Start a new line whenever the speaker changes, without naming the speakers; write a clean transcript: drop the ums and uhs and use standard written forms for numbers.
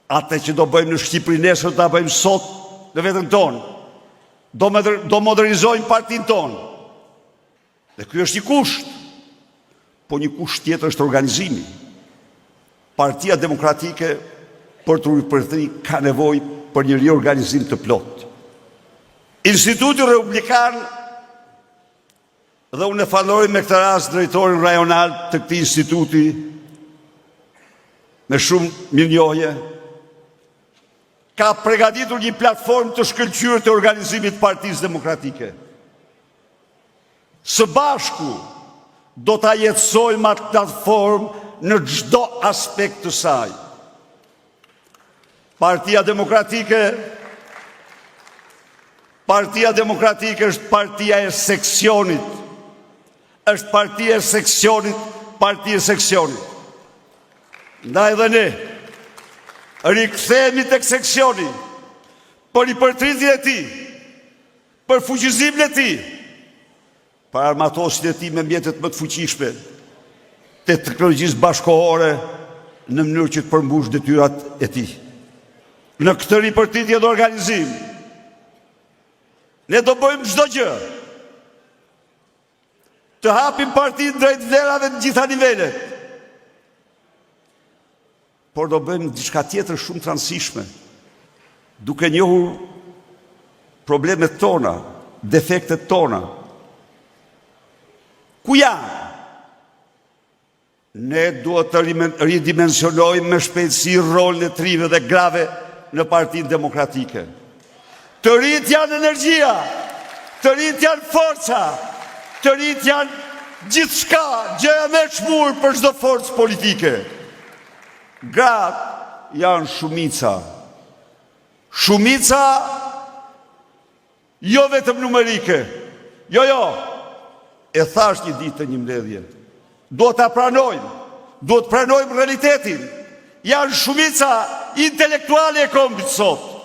Atë që do bëjmë në Shqipëri nesër do ta bëjmë sot në veten tonë. Do, do modernizojmë partinë tonë. Dhe ky është një kusht. Po një kusht tjetër është organizimi. Partia Demokratike për t'u ripërtëri ka nevojë për një riorganizim të plotë. Instituti Republikan Dhe unë e falënderoj me këtë rast drejtorin rajonal të këtij instituti me shumë mirënjohje ka pregaditur një platformë të shkëlqyer të organizimit të Partisë Demokratike. Së bashku do ta jetësojmë atë platformë në çdo aspekt të saj. Partia Demokratike Partia Demokratike është partia e seksionit. Është partia e seksionit, partia e seksionit. Ndaj dhe ne rikthehemi tek seksioni për ripërtëritjen e tij, për fuqizimin e tij, Për armatosjen e tij me mjetet më të fuqishme të teknologjisë bashkëkohore në mënyrë që të përmbushë detyrat e tij. Në këtë ripërtëritje dhe organizim, ne do bëjmë çdo gjë të hapim partinë drejt vlerave në të gjitha nivelet. Por do bëjmë diçka tjetër shumë të rëndësishme, duke njohur problemet tona, defektet tona. Ku janë? Ne duhet të ridimensionojmë me shpejtësi rolin e të rinjve dhe grave në Partinë Demokratike. Të rinjtë janë energjia, të rinjtë janë forca, të rinjtë janë gjithçka, gjëja më e çmuar për çdo forcë politike. Gratë janë shumica. Shumica jo vetëm numerike. Jo, jo. E thashë një ditë në një mbledhje. Duhet ta pranojmë. Duhet të pranojmë realitetin. Janë shumica intelektuale e kombit sot.